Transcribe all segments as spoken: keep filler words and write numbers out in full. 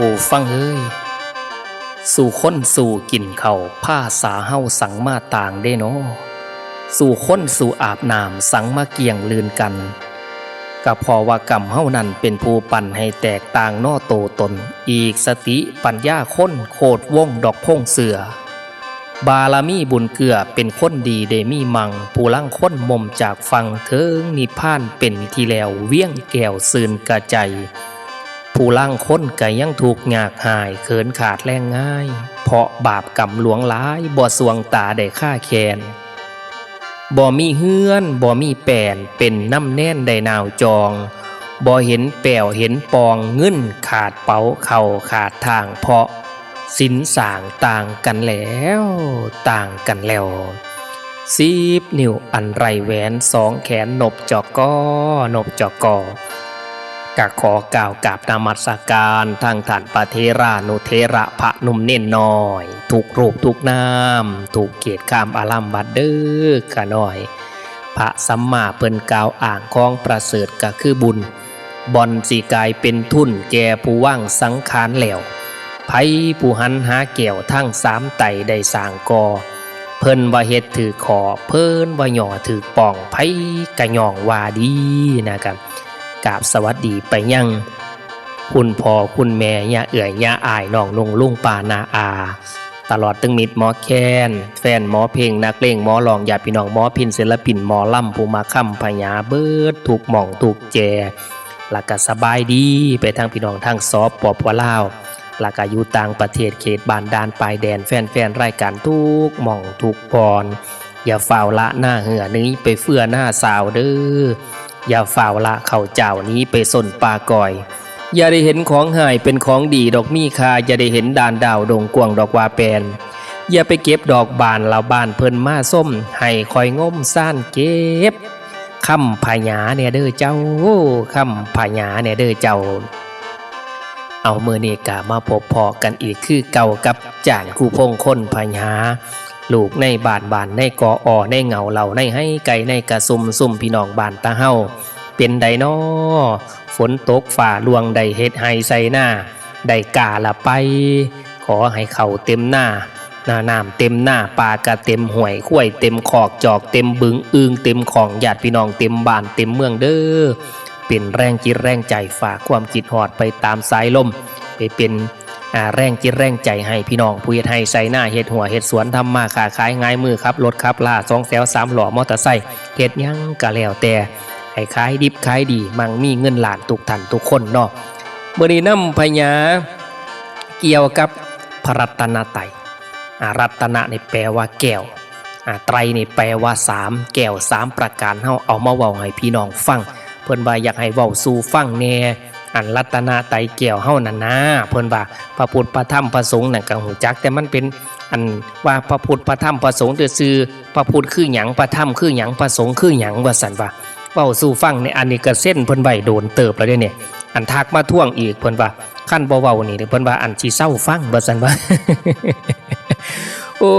ผู้ฟังเอ้ย สู่คนสู่กินข้าว ภาษาเฮาสังมาต่างเด้น้อ สู่คนสู่อาบน้ำ สังมาเกี่ยงลื่นกัน ก็เพราะว่ากรรมเฮานั้นเป็นผู้ปั้นให้แตกต่างน้อโตตน อีกสติปัญญาคนโคตรวงดอกพงเสือ บารมีบุญเกื้อเป็นคนดีได้มีมัง ผู้ลางคนมมจากฝั่งเถิงนิพพานเป็นที่แล้ว เวียงแก้วซื่นกะใจ ผู้ลางคนก็ยังทุกข์ยากหายเขินขาดแรงงาย เพราะบาปกรรมหลวงหลายบ่สวงตาได้ค่าแค้น บ่มีเฮือนบ่มีแปน เป็นน้ำแนนได้หนาวจอง บ่เห็นแป้วเห็นปอง เงินขาดเป๋าเข้าขาดทาง เพราะศีลสร้างต่างกันแล้ว ต่างกันแล้ว สิบนิ้วอันไร้แหวน สองแขนนบจก นบจก ก็ขอกล่าวกราบนมัสการทางท่านพระเถรานุเถระ พระหนุ่มเณรน้อย ทุกรูปทุกนาม ทุกเขตคามอารามวัดเด้อข้าน้อย พระสัมมาเพิ่นกล่าวอ้างของประเสริฐก็คือบุญ บ่อนสิกลายเป็นทุนแก่ผู้วางสังขารแล้ว ไผผู้หันหาแก้วทั้งสามไตได้สร้างก่อ เพิ่นว่าเฮ็ดถืกข้อ เพิ่นว่าย่อถืกป้อง ไผกะย่องว่าดีนะครับ กราบสวัสดีไปยังคุณพ่อคุณแม่ย่าเอื้อยย่าอ้ายน้องนุ่งลุงป้าน้าอา ตลอดถึงมิตรหมอแคน แฟนหมอเพลง นักเลงหมอร้อง ญาติพี่น้องหมอพิณ ศิลปินหมอลำ ผู้มาค้ำพญาเบิดทุกหม่องทุกแจ แล้วก็สบายดีไปทางพี่น้องทาง สปป ลาว แล้วก็อยู่ต่างประเทศเขตบ้านด่านปายแดน แฟนๆ รายการทุกหม่องทุกบอน อย่าฟ้าวละหน้าเหือหนีไปเฟื่อหน้าสาวเด้อ อย่าฟ้าวละข้าวเจ้าหนีไปส้นปลาก่อย อย่าได้เห็นของฮ้ายเป็นของดีดอกมีค่า อย่าได้เห็นด่านดาวดงกว้างดอกว่าแปน อย่าไปเก็บดอกบานแล้วบ้านเพิ่นมาส้ม ให้คอยงมซ่านเก็บ ค้ำพญาเนี่ยเด้อเจ้า ค้ำพญาเนี่ยเด้อเจ้า เอามื้อนี้กะมาพบพ้อกันอีกคือเก่ากับจารย์ครูพงษ์คนพญา ลูกในบ้าน บ้านในกออ ในเหงาเหล่า ในไฮไก่ ในกะซุม ซุมพี่น้องบ้านตาเฮา เป็นใดน้อ ฝนตกฟ้าร่วง ได้เฮ็ดไฮ่ไซ่นา ได้กาละไป ขอให้เข้าเต็มนา นาน้ำเต็มนา ปลากะเต็มห้วย ควายเต็มคอก จอกเต็มบึง อึ่งเต็มข่อง ญาติพี่น้องเต็มบ้านเต็มเมืองเด้อ เป็นแรงจิตแรงใจ ฝากความคิดฮอดไปตามสายลม ไปเป็น อ่า แรงจิตแรงใจให้พี่น้องผู้เฮ็ดไฮ่ไซ่นา เฮ็ดหัวเฮ็ดสวน ทำมาค้าขาย งายมือขับรถขับลา สองแถวสามล้อ มอเตอร์ไซค์ เฮ็ดหยังกะแล้วแต่ ให้ขายดิบขายดี มั่งมีเงินล้านทุกท่านทุกคนเนาะ มื้อนี้นำพญา เกี่ยวกับพระรัตนตรัย อ่า รัตนะนี่แปลว่าแก้ว อ่า ไตรนี่แปลว่าสาม แก้วสามประการ เฮาเอามาเว้าให้พี่น้องฟัง เพิ่นว่าอยากให้เว้าสู่ฟังแหน่ อันรัตนตรัยแก้วเฮานั่นนะ เพิ่นว่าพระพุทธพระธรรมพระสงฆ์นั่นก็ฮู้จัก แต่มันเป็นอันว่าพระพุทธพระธรรมพระสงฆ์ซื่อๆ พระพุทธคือหยัง พระธรรมคือหยัง พระสงฆ์คือหยัง ว่าซั่นว่า เว้าสู่ฟังในอันนี้ก็เซ็นเพิ่นไว้โดนเติบแล้วเด้เนี่ย อันทักมาทวงอีกเพิ่นว่า คันบ่เว้านี่เพิ่นว่าอันสิเซาฟัง ว่าซั่นว่า โอ้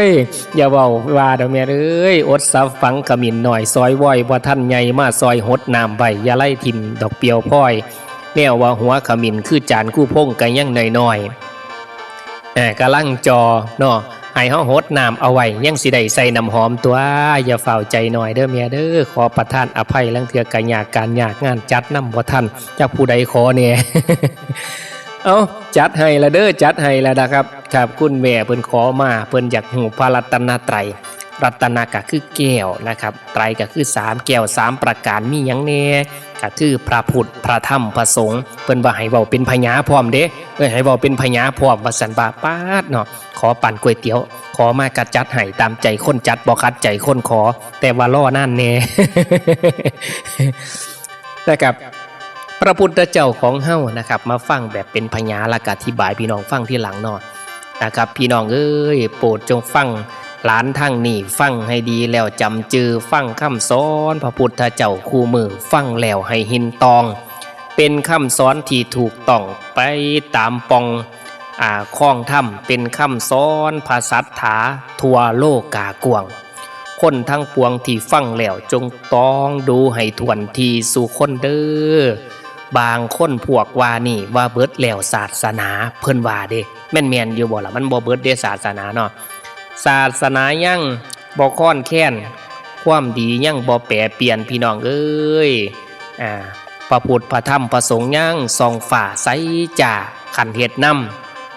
ย อย่าเว้าว่าดอกแม่เอ้ย อดสับฝังขมิ้นน้อย ซอยว้อยบ่ทันใหญ่ มาซอยหดน้ำไว้ อย่าไล่ถิ่มดอกเปียวพลอย แนวว่าหัวขมิ้นคือจานคู่พงกะยังน้อยๆ เอ่อกำลังจ่อเนาะ ให้เฮาหดน้ำเอาไว้ ยังสิได้ใส่น้ำหอมตัว อย่าฟ้าวใจน้อยเด้อแม่เด้อ ขอประทานอภัย ลางเทื่อกะยากการยากงาน จัดนำบ่ทัน จักผู้ใดขอแหน่ เอ้า จัดให้ละเด้อ จัดให้ละนะครับ ครับ คุณแม่เพิ่นขอมา เพิ่นอยากฮู้พระรัตนตรัย รัตนะก็คือแก้วนะครับ ไตรก็คือสาม แก้วสามประการมีหยังแหน่ ก็คือพระพุทธ พระธรรม พระสงฆ์ เพิ่นว่าให้เว้าเป็นพญาพร้อมเด้ เอ้ย ให้เว้าเป็นพญาพร้อม ว่าซั่นว่า ป๊าดเนาะ ขอปั่นก๋วยเตี๋ยว ขอมาก็จัดให้ตามใจคนจัด บ่ขัดใจคนขอ แต่ว่ารอนานแหน่ นะครับ พระพุทธเจ้าของเฮานะครับ มาฟังแบบเป็นพญา แล้วก็อธิบายพี่น้องฟังทีหลังเนาะ นะครับ พี่น้องเอ้ย โปรดจงฟัง หลานทางนี้ฟังให้ดีแล้วจำจื่อ ฟังคำสอนพระพุทธเจ้าคู่มือ ฟังแล้วให้เห็นต้อง เป็นคำสอนที่ถูกต้องไปตามป่อง อ่า คองธรรม เป็นคำสอนพระสัตถาทั่วโลกากว้าง คนทั้งปวงที่ฟังแล้วจงต้องดูให้ถ้วนทีสู่คนเด้อ บางคนพวกว่านี่ว่าเบิดแล้วศาสนา เพิ่นว่าเด้ แม่นๆ อยู่บ่ล่ะ มันบ่เบิดเด้ศาสนาเนาะ ศาสนายังบ่คลอนแคลน ความดียังบ่แปรเปลี่ยน พี่น้องเอ้ย อ่า พระพุทธพระธรรมพระสงฆ์ยังส่องฟ้าใสจ้า คันเฮ็ดน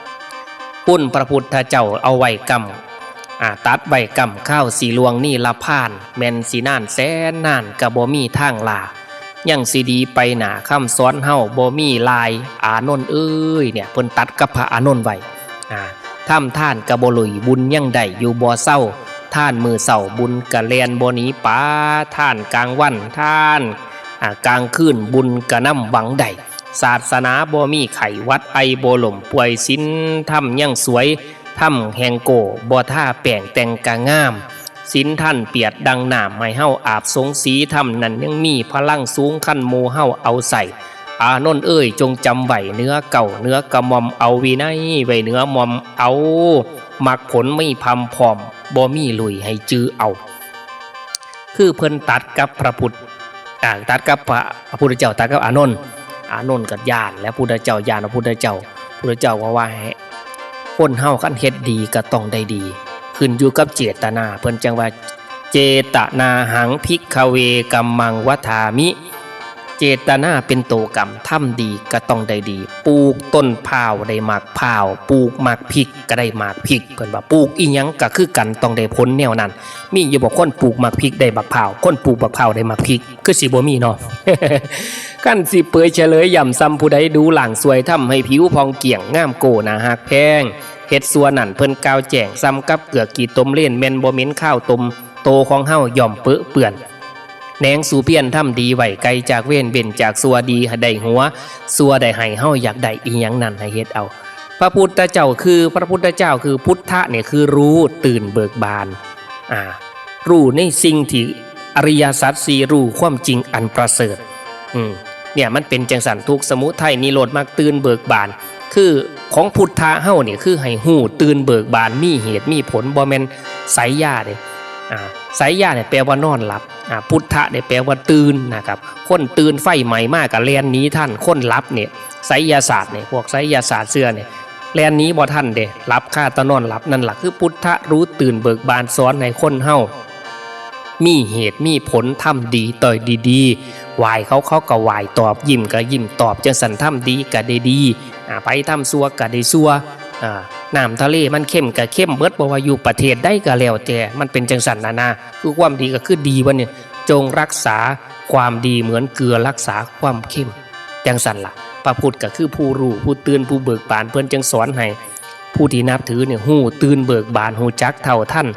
ำ คุณพระพุทธเจ้าเอาไว้กำ อ่า ตัดไว้กำ คาวสิล่วงนิรพาน แม่นสินานแสนนานก็บ่มีทางลา ยังสิดีไปหน้า คำสอนเฮาบ่มีลาย อานนท์เอ้ย เนี่ย เพิ่นตัดกับพระอานนท์ไว้ อ่า ทำทานก็บ่หลุย บุญยังได้อยู่บ่เซา ทานมื้อเช้า บุญก็แล่นบ่หนีป๋า ทานกลางวัน ทาน อ่า กลางคืน บุญก็นำหวังได้ ศาสนาบ่มีไข้หวัดไอบ่ล้มป่วย ศีลธรรมยังสวย ธรรมแห่งโก้ บ่ทาแป้งแต่งก็งาม ศีลท่านเปียดดังน้ำ ให้เฮาอาบสงสี ธรรมนั้นยังมีพลังสูง คันหมู่เฮาเอาใส่ อานนท์เอ้ย จงจำไว้เหนือเกล้าเหนือกระหม่อม เอาวินัยไว้เหนือหม่อม เอามรรคผลมีพร่ำพร้อม บ่มีหลุยให้จื่อเอา คือเพิ่นตัดกับพระพุทธ อ่า ตัดกับพระ พระพุทธเจ้า ตัดกับอานนท์ อานนท์ก็ย้าน และพุทธเจ้าย้าน พระพุทธเจ้า พุทธเจ้าก็ว่าให้ คนเฮาคันเฮ็ดดีก็ต้องได้ดี ขึ้นอยู่กับเจตนา เพิ่นจั่งว่า เจตนาหัง ภิกขเว กัมมัง วัฏฐามิ เจตนาเป็นตัวกรรม ทำดีก็ต้องได้ดี ปลูกต้นพร้าวได้หมากพร้าว ปลูกหมากพริกก็ได้หมากพริก เพิ่นว่าปลูกอีหยังก็คือกัน ต้องได้ผลแนวนั้น มีอยู่บ่คนปลูกหมากพริกได้บักพร้าว คนปลูกบักพร้าวได้หมากพริก คือสิบ่มีเนาะ คันสิเปยเฉลยย่ำซ้ำ ผู้ใดดูหลังสวยทำให้ผิวผ่องเกลี้ยง งามโก้หน้าฮักแพง เฮ็ดซั่วนั่นเพิ่นกล่าวแจ้ง ซ้ำกับเกือกขี้ตมเลน แม่นบ่เหม็นคาวตม โตของเฮาย่อมเปอะเปื้อน แหนงสู่เพียรทำดีไว้ ไกลจากเวร เว้นจากซั่ว ดีได้หัว ซั่วได้ให้ เฮาอยากได้อีหยังนั้นให้เฮ็ดเอา พระพุทธเจ้าคือ พระพุทธเจ้าคือ พุทธะเนี่ยคือรู้ตื่นเบิกบาน อ่า รู้ในสิ่งที่อริยสัจสี่ รู้ความจริงอันประเสริฐ อืม เนี่ยมันเป็นจั่งซั้น ทุกข์สมุทัยนิโรธมรรค ตื่นเบิกบาน คือของพุทธะเฮานี่คือให้ฮู้ตื่นเบิกบาน มีเหตุมีผล บ่แม่นไสยาเด้ อ่า ไสยาเนี่ยแปลว่านอนหลับ อ่า พุทธะเนี่ยแปลว่าตื่นนะครับ คนตื่นไฟไหม้มาก็แล่นหนีทัน คนหลับเนี่ย ไสยศาสตร์เนี่ย พวกไสยศาสตร์เชื่อเนี่ย แล่นหนีบ่ทันเด้ หลับคาตานอนหลับ นั่นล่ะคือพุทธะรู้ตื่นเบิกบาน สอนให้คนเฮามีเหตุมีผล ทำดีต่อดีๆ ไหว้เขา เขาก็ไหว้ตอบ ยิ้มก็ยิ้มตอบ จั่งซั้น ทำดีก็ได้ดี อ่า ไปทำซั่วก็ได้ซั่ว อ่า น้ำทะเลมันเค็มก็เค็มเบิด บ่ว่าอยู่ประเทศใดก็แล้วแต่ มันเป็นจั่งซั้นน่ะนะ คือความดีก็คือดี ว่าเนี่ย จงรักษาความดีเหมือนเกลือรักษาความเค็ม จั่งซั้นล่ะ พระพุทธก็คือผู้รู้ ผู้ตื่น ผู้เบิกบาน เพิ่นจั่งสอนให้ผู้ที่นับถือเนี่ยฮู้ตื่นเบิกบาน ฮู้จักเท่าทัน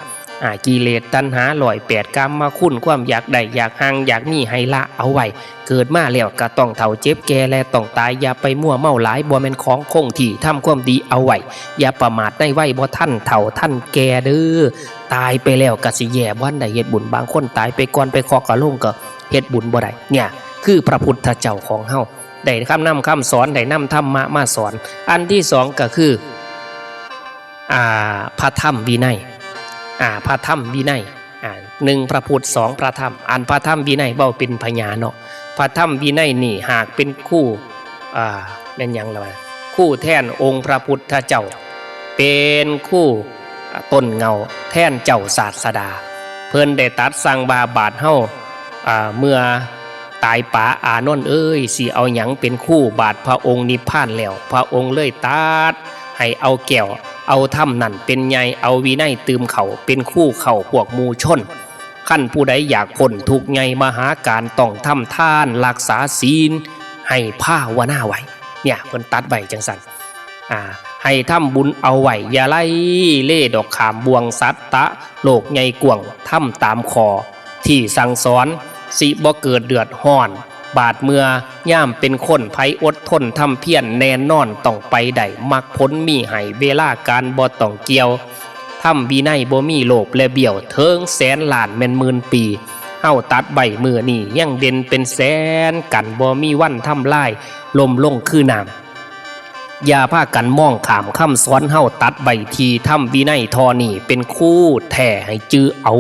อ่า กิเลสตัณหาร้อยแปด กามคุณ ความอยากได้ อยากฮัง อยากมี ให้ละเอาไว้ เกิดมาแล้วก็ต้องเฒ่าเจ็บแก่และต้องตาย อย่าไปมัวเมาหลาย บ่แม่นของคงที่ ทำความดีเอาไว้ อย่าประมาทในวัยบ่ทันเฒ่าทันแก่เด้อ ตายไปแล้วก็สิแย่ บ่ทันได้เฮ็ดบุญ บางคนตายไปก่อน ไปเคาะกะโหลงก็เฮ็ดบุญบ่ได้ เนี่ย คือพระพุทธเจ้าของเฮา ได้คำนำคำสอน ได้นำธรรมะมาสอน อันที่สองก็คือ อ่า พระธรรมวินัย อ่า พระธรรมวินัย อ่า หนึ่งพระพุทธ สองพระธรรม อันพระธรรมวินัยเว้าเป็นพยานเนาะ พระธรรมวินัยนี่หากเป็นครู อ่า แม่นหยังล่ะวะ ครูแทนองค์พระพุทธเจ้า เป็นครู อ่า ต้นเหง้าแทนเจ้าศาสดา เพิ่นได้ตรัสสั่งว่า บาดเฮา อ่า เมื่อตายป๋า อานนท์เอ้ย สิเอาหยังเป็นครู บาดพระองค์นิพพานแล้ว พระองค์เลยตรัสให้เอาแก้ว เอาธรรมนั่นเป็นใหญ่ เอาวินัยตื่มเข้า เป็นครูเข้าพวกหมู่ชน คันผู้ใดอยากพ้นทุกข์ใหญ่มหาการ ต้องทำทาน รักษาศีล ให้ภาวนาไว้ เนี่ย เพิ่นตรัสไว้จั่งซั้น อ่า ให้ทำบุญเอาไว้ อย่าไล่เล่ดอกข้ามบ่วง สัตตะโลกใหญ่กว้าง ทำตามข้อที่สั่งสอน สิบ่เกิดเดือดร้อน บาดเมื่อยามเป็นคน ไผอดทนทำเพียรแน่นอนต้องไปได้ มรรคผลมีให้ เวลาการบ่ต้องเกี่ยว ธรรมวินัยบ่มีโลภและเบี้ยว เถิงแสนล้านแม่นหมื่นปี เฮาตัดไว้มื้อนี้ยังเด่นเป็นแสน กันบ่มีวันทำลาย ล่มลงคือน้ำ อย่าพากันมองข้ามคำสอนเฮา ตัดไว้ที่ธรรมวินัยท่อนี้ เป็นครูแท้ให้จื่อเอา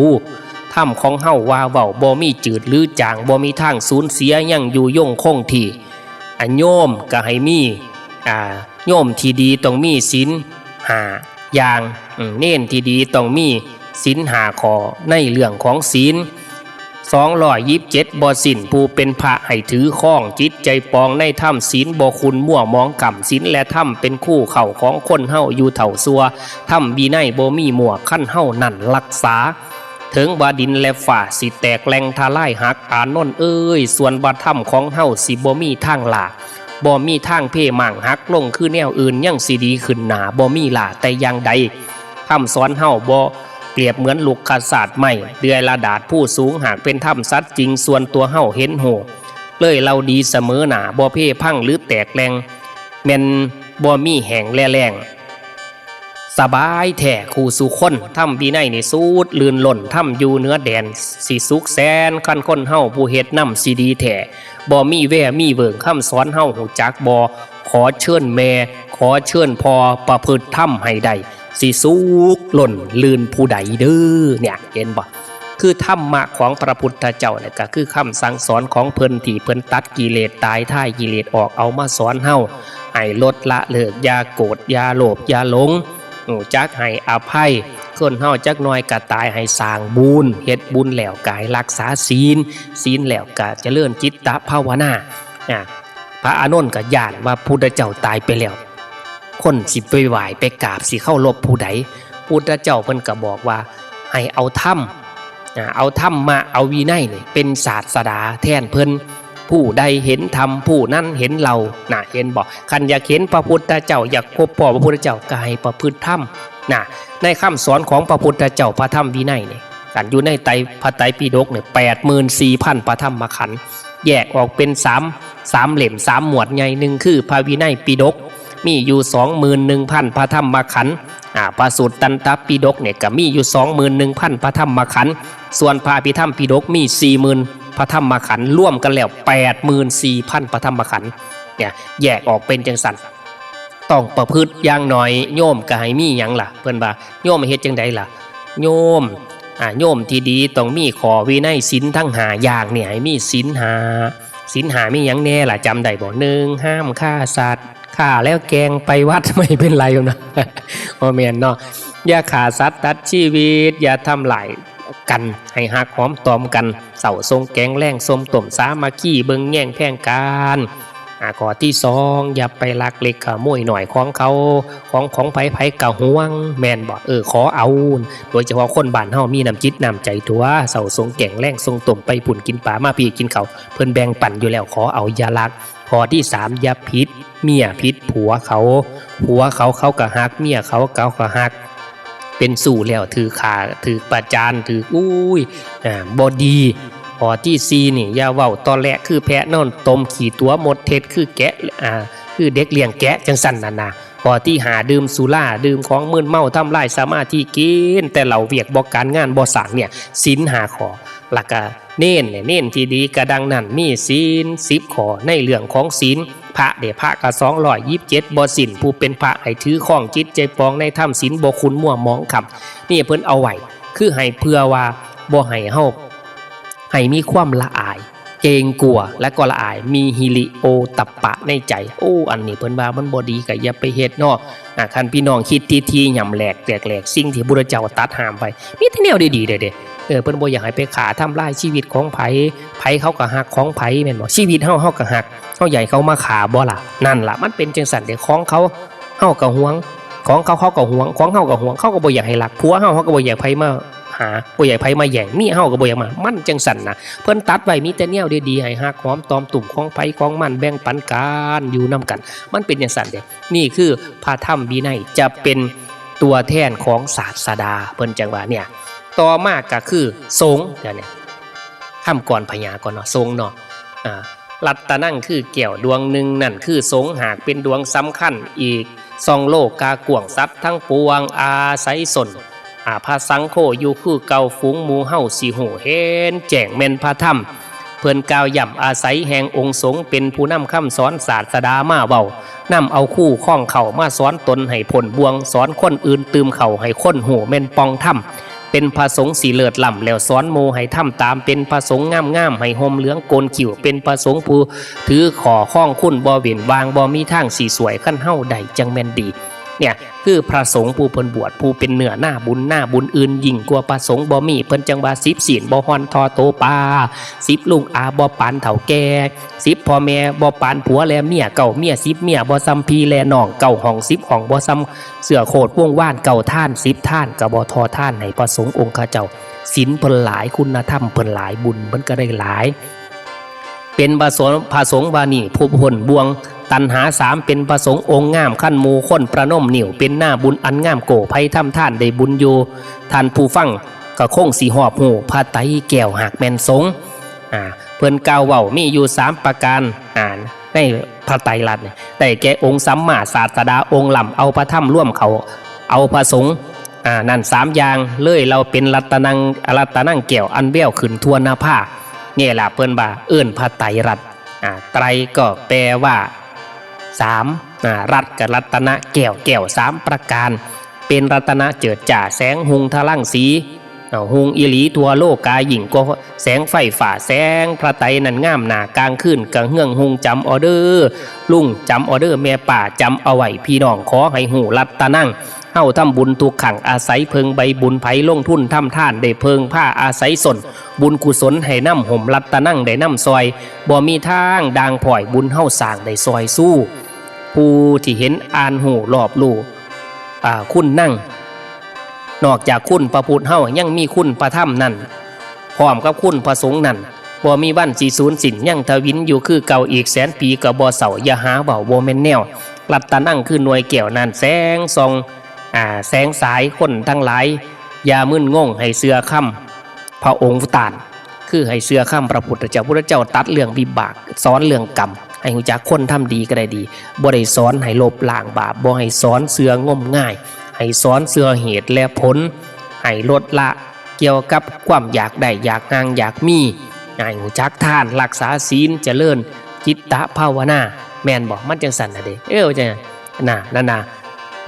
ธรรมของเฮาว่าเว้าบ่มีจืดหรือจาง บ่มีทางสูญเสีย ยังอยู่ยงคงที่ อ่ะ โยมก็ให้มี อ่า โยมที่ดีต้องมีศีลห้าอย่าง อืม เณรที่ดีต้องมีศีลห้าข้อในเรื่องของศีล สองร้อยยี่สิบเจ็ด บ่สิ้นผู้เป็นพระให้ถือครอง จิตใจปองในธรรม ศีลบ่ขุ่นมัวหมองคล้ำ ศีลและธรรมเป็นคู่เข้าของคนเฮาอยู่เฒ่าซั่ว ธรรมวินัยบ่มีมั่ว คันเฮานั้นรักษา ถึงว่าดินและฟ้าสิแตกแหล่งทลายหัก อานนท์เอ้ย ส่วนว่าธรรมของเฮาสิบ่มีทางล้า บ่มีทางเพมั่งหักลงคือแนวอื่น ยังสิดีขึ้นหน้า บ่มีล้าแต่อย่างใด ธรรมสอนเฮาบ่เปรียบเหมือนลูกขสาดไม้ เดือยละดาษผู้สูง หากเป็นธรรมสัตย์จริง ส่วนตัวเฮาเห็นฮู้ เลยเล่าดีเสมอหน้า บ่เพพังหรือแตกแหล่ง แม่นบ่มีแห้งและแล้ง สบายแท้คู่สู่คน ธรรมวินัยนี่สูดลื่นล้น ธรรมอยู่เหนือแดนสิสุขแสน คันคนเฮาผู้เฮ็ดนำสิดีแท้ บ่มีแวมีเวิง คำสอนเฮาฮู้จักบ่ ขอเชิญแม่ ขอเชิญพ่อ ประพฤติธรรมให้ได้ สิสุขล้นลื่นผู้ใดเด้อ เนี่ย เห็นบ่ คือธรรมะของพระพุทธเจ้าเนี่ยก็คือคำสั่งสอนของเพิ่นที่เพิ่นตัดกิเลสตายท้ายกิเลสออก เอามาสอนเฮาให้ลดละเลิก อย่าโกรธ อย่าโลภ อย่าหลง รู้จักให้อภัย คนเฮาจักหน่อยก็ตาย ให้สร้างบุญ เฮ็ดบุญแล้วก็ให้รักษาศีล ศีลแล้วก็เจริญจิตตภาวนา อ่ะ พระอานนท์ก็ย้านว่าพุทธเจ้าตายไปแล้ว คนสิไปไหว้ไปกราบสิเคารพผู้ใด พุทธเจ้าเพิ่นก็บอกว่าให้เอาธรรม อ่า เอาธรรมะ เอาวินัยนี่เป็นศาสดาแทนเพิ่น ผู้ใดเห็นธรรมผู้นั้นเห็นเรา น่ะ เห็นบ่ คันอยากเห็นพระพุทธเจ้า อยากพบพ้อพระพุทธเจ้าก็ให้ประพฤติธรรม น่ะ ในคำสอนของพระพุทธเจ้า พระธรรมวินัยนี่ กันอยู่ในไตร พระไตรปิฎกเนี่ย แปดหมื่นสี่พันพระธรรมขันธ์ แยกออกเป็นสาม สามเล่ม สามหมวดใหญ่ หนึ่งคือพระวินัยปิฎก มีอยู่สองหมื่นหนึ่งพันพระธรรมขันธ์ อ่า พระสูตรตันตปิฎกเนี่ยก็มีอยู่สองหมื่นหนึ่งพันพระธรรมขันธ์ ส่วนพระอภิธรรมปิฎกมีสี่หมื่นพระธรรมขันธ์ รวมกันแล้วแปดหมื่นสี่พันพระธรรมขันธ์ เนี่ย แยกออกเป็นจังซั่น ต้องประพฤติอย่างน้อย โยมก็ให้มีหยังล่ะ เพิ่นว่า โยมเฮ็ดจังใดล่ะ โยม อ่า โยมที่ดีต้องมีข้อวินัยศีลทั้งห้าอย่างเนี่ย ให้มีศีลห้า ศีลห้ามีหยังแน่ล่ะ จำได้บ่ หนึ่ง ห้ามฆ่าสัตว์ ฆ่าแล้วแกงไปวัด ไม่เป็นไรนะ บ่แม่นเนาะ อย่าฆ่าสัตว์ตัดชีวิต อย่าทำร้ายกัน ให้ฮักหอมตอมกัน เซ้าส่งแกง แลงส่งต้ม สามัคคีเบิ่งแยงแพงกัน อ่า ข้อที่สอง อย่าไปลักเล็กขโมยน้อยของเขา ของ ของไผ ไผก็หวง แม่นบ่ เออ ขอเอา โดยเฉพาะคนบ้านเฮามีน้ำจิตน้ำใจตั่ว เซ้าส่งแกง แลงส่งต้ม ไปพุ้นกินปลา มาพี้กินข้าว เพิ่นแบ่งปันอยู่แล้ว ขอเอาอย่าลัก ข้อที่สาม อย่าผิดเมียผิดผัวเขา ผัวเขาเขาก็ฮัก เมียเขาเขาก็ฮัก เป็นชู้แล้วถืกฆ่า ถืกประจาน ถืก อุ้ย อ่า บ่ดี ข้อที่สี่นี่ อย่าเว้าตอแหละคือแพะนอนตม ขี้ตั๋วมดเท็จคือแกะ อ่า คือเด็กเลี้ยงแกะจังซั่นน่ะนะ ข้อที่ห้า ดื่มสุรา ดื่มของมึนเมา ทำลายสมาธิ กินแต่เหล้า เวียกบ่การ งานบ่สร้าง เนี่ย ศีลห้าข้อ แล้วก็เณรเนี่ย เณรที่ดีก็ดังนั้น มีศีลสิบข้อ ในเรื่องของศีล พระเด้ พระก็สองร้อยยี่สิบเจ็ดบ่สิ้น ผู้เป็นพระให้ถือครอง จิตใจปองในธรรม ศีลบ่ขุ่นมัวหมองคล้ำ นี่เพิ่นเอาไว้ คือให้เพื่อว่าบ่ให้เฮา ให้มีความละอาย เกรงกลัว และก็ละอาย มีฮิริโอตตัปปะในใจ โอ้ อันนี้เพิ่นว่ามันบ่ดีก็อย่าไปเฮ็ดเนาะ อ่า คันพี่น้องคิดถี่ๆ ย่ำแหลกแตกแหลก สิ่งที่พุทธเจ้าตัดห้ามไว้ มีแต่แนวดีๆ เด้อเด้ เออ เพิ่นบ่อยากให้ไปฆ่าทำลายชีวิตของไผ ไผเขาก็ฮักของไผ แม่นบ่ ชีวิตเฮา เฮาก็ฮัก เฮาอยากให้เขามาฆ่าบ่ล่ะ นั่นล่ะ มันเป็นจังซั่นเด้ ของเขา เฮาก็หวง ของเขา เขาก็หวง ของเฮาก็หวง เขาก็บ่อยากให้ลัก ผัวเฮา เฮาก็บ่อยากไผมาหา บ่อยากไผมาแย่ง เมียเฮาก็บ่อยากมา มันจังซั่นนะ เพิ่นตัดไว้มีแต่แนวดีๆ ให้ฮักหอมตอมตุ่ม ของไผของมัน แบ่งปันกัน อยู่นำกัน มันเป็นจังซั่นเด้ นี่คือพระธรรมวินัยจะเป็นตัวแทนของศาสดา เพิ่นจังว่าเนี่ย ต่อมาก็คือสงฆ์ เดี๋ยวนี้ คำกลอนพญาก่อนเนาะ สงฆ์เนาะ อ่า รัตนังคือแก้วดวงหนึ่ง นั่นคือสงฆ์ หากเป็นดวงสำคัญอีก ส่องโลกากว้าง สัตว์ทั้งปวงอาศัยสน อ่า พระสังโฆอยู่คือเก่า ฝูงหมู่เฮาสิฮู้เห็นแจ้งแม่นพระธรรม เพิ่นกล่าวย้ำอาศัยแห่งองค์สงฆ์ เป็นผู้นำคำสอนศาสดามาเว้า นำเอาคู่ครองเข้ามาสอนตนให้พ้นบ่วง สอนคนอื่นตื่มเข้าให้คนฮู้แม่นป่องธรรม เป็นพระสงฆ์สิเลิศล้ำ แล้วสอนหมู่ให้ทำตาม เป็นพระสงฆ์งามๆ ให้ห่มเหลืองโกนคิ้ว เป็นพระสงฆ์ผู้ถือข้อคองคุณ บ่เว้นว่าง บ่มีทางสิสวย คันเฮาได้จั่งแม่นดี เนี่ย คือพระสงฆ์ผู้เพิ่นบวช ผู้เป็นเนื้อนาบุญ นาบุญอื่นยิ่งกว่าพระสงฆ์บ่มี เพิ่นจั่งว่า สิบศีลบ่ห่อนท่อโตปา สิบลุงอาบ่ปานเฒ่าแก่ สิบพ่อแม่บ่ปานผัวและเมีย เก้าเมียสิบเมียบ่ส่ำพี่และน้อง เก้าห้องสิบห้องบ่ส่ำเสื้อโคตวงวาน เก้าทานสิบทานก็บ่ท่อทานให้พระสงฆ์องค์ข้าเจ้า ศีลเพิ่นหลาย คุณธรรมเพิ่นหลาย บุญเพิ่นก็ได้หลาย เป็นพระสงฆ์ พระสงฆ์ว่านี่ผู้พ้นบ่วงตัณหาสาม เป็นพระสงฆ์องค์งาม คันหมู่คนประนมนิ้ว เป็นนาบุญอันงามโก้ ไผทำทานได้บุญอยู่ ท่านผู้ฟังก็คงสิฮอบฮู้ พระไตรแก้วหากแม่นสงฆ์ อ่า เพิ่นกล่าวเว้ามีอยู่สามประการ อ่า ในพระไตรลักษณ์เนี่ย ได้แก่องค์สัมมาศาสดา องค์ล้ำเอาพระธรรมรวมเข้า เอาพระสงฆ์ อ่า นั่นสามอย่าง เลยเล่าเป็นรัตนัง รัตนังแก้วอันแววขึ้นทั่วหน้าผา เนี่ยล่ะเพิ่นว่าเอิ้นพระไตรลักษณ์ อ่า ไตรก็แปลว่าสาม อ่า ลักษณ์กับรัตนะ แก้ว แก้วสามประการ เป็นรัตนะเจิดจ้า แสงหุงทะลังสี อ่า หุงอีหลีทั่วโลกา ยิ่งกว่าแสงไฟฟ้า แสงพระไตรนั้นงามหน้ากลางคืน กะเฮืองหุง จำเอาเด้อลุง จำเอาเด้อแม่ป้า จำเอาไว้พี่น้อง ขอให้ฮู้รัตนัง เฮาทำบุญทุกครั้ง อาศัยเพิ่งใบบุญ ไผลงทุนทำทาน ได้เพิ่งพาอาศัยส้น บุญกุศลให้นำห่ม รัตนังได้นำซอย บ่มีทางด่างพร้อย บุญเฮาสร้างได้ซอยสู้ ผู้ที่เห็นอ่านฮู้รอบรู้ อ่า คุณนัง นอกจากคุณพระพุทธเฮา ยังมีคุณพระธรรมนั่น พร้อมกับคุณพระสงฆ์นั่น บ่มีวันสิสูญสิ้น ยังทวินอยู่คือเก่า อีกแสนปีก็บ่เศร้า อย่าหาเว้าบ่แม่นแนว รัตนังคือหน่วยแก้วนั้น แสงส่อง อ่า แสงสาย คนทั้งหลาย อย่ามึนงง ให้เชื่อคำพระองค์ต้าน คือให้เชื่อคำพระพุทธเจ้า พุทธเจ้าตรัสเรื่องวิบาก สอนเรื่องกรรม ให้ฮู้จักคนทำดีก็ได้ดี บ่ได้สอนให้ลบล้างบาป บ่ให้สอนเชื่องมงาย ให้สอนเชื่อเหตุและผล ให้ลดละเกี่ยวกับความอยากได้ อยากห่าง อยากมี ให้ฮู้จักทาน รักษาศีล เจริญจิตตภาวนา แม่นบ่ มันจั่งซั่นน่ะเด้ เออ ว่าจั่ง น่ะ นั่นน่ะ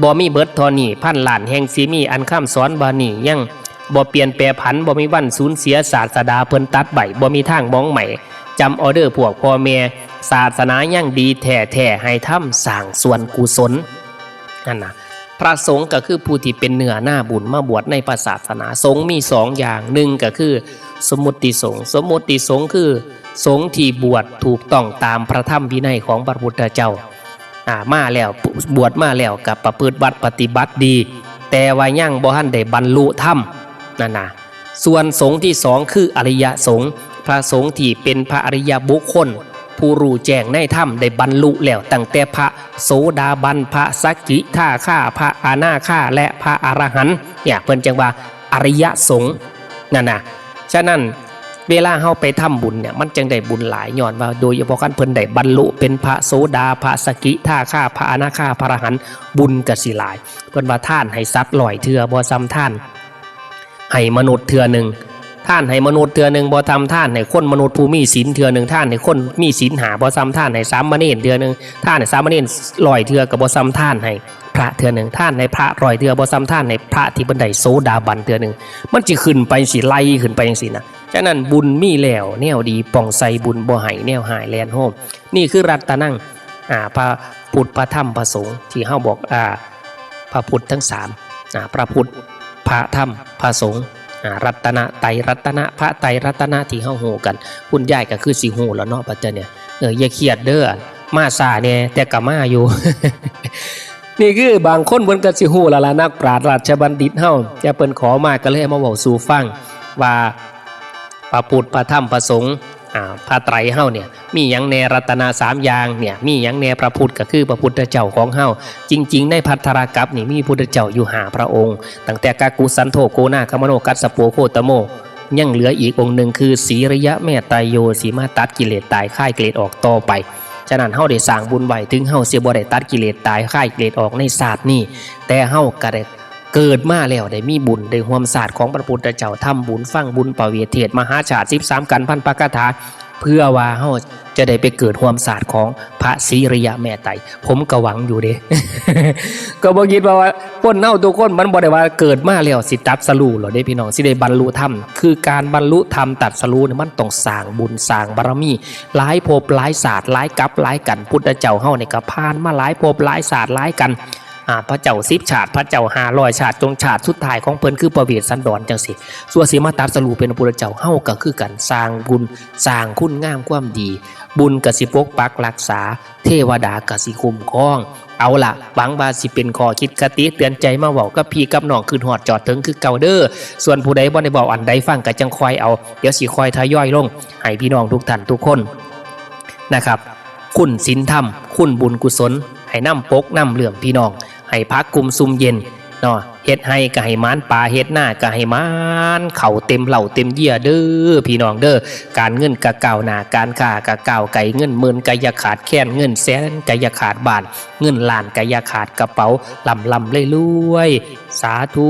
บ่มีเบิดเท่านี้ พันล้านแห่งสิมี อันคำสอนบ่านี้ยังบ่เปลี่ยนแปรผัน บ่มีวันสูญเสีย ศาสดาเพิ่นตรัสไว้ บ่มีทางหมองไหม้ จำเอาเด้อพวกพ่อแม่ ศาสนายังดีแท้ๆ ให้ทำสร้างส่วนกุศล นั่นน่ะ พระสงฆ์ก็คือผู้ที่เป็นเนื้อนาบุญมาบวชในพระศาสนา สงฆ์มีสองอย่าง หนึ่งก็คือสมมุติสงฆ์ สมมุติสงฆ์คือสงฆ์ที่บวชถูกต้องตามพระธรรมวินัยของพระพุทธเจ้า อ่า มาแล้ว บวชมาแล้วก็ประพฤติวัตรปฏิบัติดี แต่ว่ายังบ่ทันได้บรรลุธรรม นั่นน่ะ ส่วนสงฆ์ที่สองคืออริยสงฆ์ พระสงฆ์ที่เป็นพระอริยบุคคล ผู้รู้แจ้งในธรรม ได้บรรลุแล้ว ตั้งแต่พระโสดาบัน พระสกิทาคา พระอนาคา และพระอรหันต์ เนี่ย เพิ่นจั่งว่าอริยสงฆ์ นั่นน่ะ ฉะนั้นเวลาเฮาไปทำบุญเนี่ย มันจั่งได้บุญหลาย ย้อนว่า โดยเฉพาะคันเพิ่นได้บรรลุเป็นพระโสดา พระสกิทาคา พระอนาคา พระอรหันต์ บุญก็สิหลาย เพิ่นว่าทานให้สัตว์ร้อยเทื่อบ่ส่ำทานให้มนุษย์เทื่อหนึ่ง ทานให้มนุษย์เทื่อหนึ่งบ่ส่ำทานให้คนมนุษย์ผู้มีศีลเทื่อหนึ่ง ทานให้คนมีศีลห้าบ่ส่ำทานให้สามเณรเทื่อหนึ่ง ทานให้สามเณรร้อยเทื่อก็บ่ส่ำทานให้พระเทื่อหนึ่ง ทานให้พระร้อยเทื่อบ่ส่ำทานให้พระที่เพิ่นได้โสดาบันเทื่อหนึ่ง มันสิขึ้นไปสิไล่ขึ้นไปจั่งซี้นะ ฉะนั้นบุญมีแล้วแนวดีป้องใส่ บุญบ่ให้แนวฮ้ายแล่นโฮม นี่คือรัตนัง อ่า พระพุทธ พระธรรม พระสงฆ์ ที่เฮาบอก อ่า พระพุทธทั้งสาม อ่า พระพุทธ พระธรรม พระสงฆ์ อ่า รัตนไตรรัตนะ พระไตรรัตนะที่เฮาฮู้กัน คุณยายก็คือสิฮู้แล้วเนาะ ปัจจุบันเนี่ย เออ อย่าเครียดเด้อ มาช้าแน่ แต่ก็มาอยู่ นี่คือบางคนเพิ่นก็สิฮู้แล้วล่ะ นักปราชญ์ราชบัณฑิตเฮา แต่เพิ่นขอมาก็เลยเอามาเว้าสู่ฟัง ว่าพระพุทธ พระธรรม พระสงฆ์ อ่า พระไตรเฮาเนี่ย มีหยังแน่ รัตนะสามอย่างเนี่ย มีหยังแน่ พระพุทธก็คือพระพุทธเจ้าของเฮา จริงๆ ในภัททรกัปปะนี่มีพุทธเจ้าอยู่ห้าพระองค์ ตั้งแต่กักกุสันโธ โกนาคมโน กัสสโป โคตโม ยังเหลืออีกองค์หนึ่งคือสีริยะเมตไตรโย สิมาตัดกิเลสตาย คายกิเลสออกต่อไป ฉะนั้นเฮาได้สร้างบุญไว้ ถึงเฮาสิบ่ได้ตัดกิเลสตาย คายกิเลสออกในชาตินี้ แต่เฮาก็ได้เกิดมาแล้ว ได้มีบุญ ได้ร่วมชาติของพระพุทธเจ้า ทำบุญ ฟังบุญ ปริเวทเทศน์ มหาชาติ สิบสามกัณฑ์ พันปาฐกถา เพื่อว่าเฮาจะได้ไปเกิดร่วมชาติของพระศรีอริยะเมตไตร ผมก็หวังอยู่เด้ ก็บ่คิดว่า ว่าคนเฮาทุกคนมันบ่ได้ว่าเกิดมาแล้วสิตรัสรู้หรอกเด้พี่น้อง สิได้บรรลุธรรม คือการบรรลุธรรมตรัสรู้เนี่ยมันต้องสร้างบุญสร้างบารมี หลายภพหลายชาติหลายกัปหลายกัณฑ์ พุทธเจ้าเฮาเนี่ยก็ผ่านมาหลายภพหลายชาติหลายกัณฑ์ อ่า พระเจ้าสิบชาติ พระเจ้าห้าร้อยชาติ จนชาติสุดท้ายของเพิ่นคือพระเวสสันดรจังซี่ ส่วนสิมาตรัสรู้เป็นพระพุทธเจ้า เฮาก็คือกัน สร้างบุญ สร้างคุณงามความดี บุญก็สิปกปักรักษา เทวดาก็สิคุ้มครอง เอาล่ะ หวังว่าสิเป็นข้อคิดคติเตือนใจมาเว้ากับพี่กับน้อง คิดฮอดจอดถึงคือเก่าเด้อ ส่วนผู้ใดบ่ได้เว้าอันใดฟังก็จั่งค่อยเอา เดี๋ยวสิค่อยทยอยลง ให้พี่น้องทุกท่านทุกคนนะครับ คุณศีลธรรม คุณบุญกุศล ให้นำปกนำเรื่องพี่น้อง ให้พักกุมซุมเย็นเนาะ เฮ็ดไร่ก็ให้หมาน ปลาเฮ็ดนาก็ให้หมาน เข้าเต็มเหล้าเต็มเยียเด้อพี่น้องเด้อ การเงินก็ก้าวหน้า การค้าก็ก้าวไกล เงินหมื่นก็อย่าขาดแคลน เงินแสนก็อย่าขาดบ้าน เงินล้านก็อย่าขาดกระเป๋า ร่ำร่ำรวยรวย สาธุ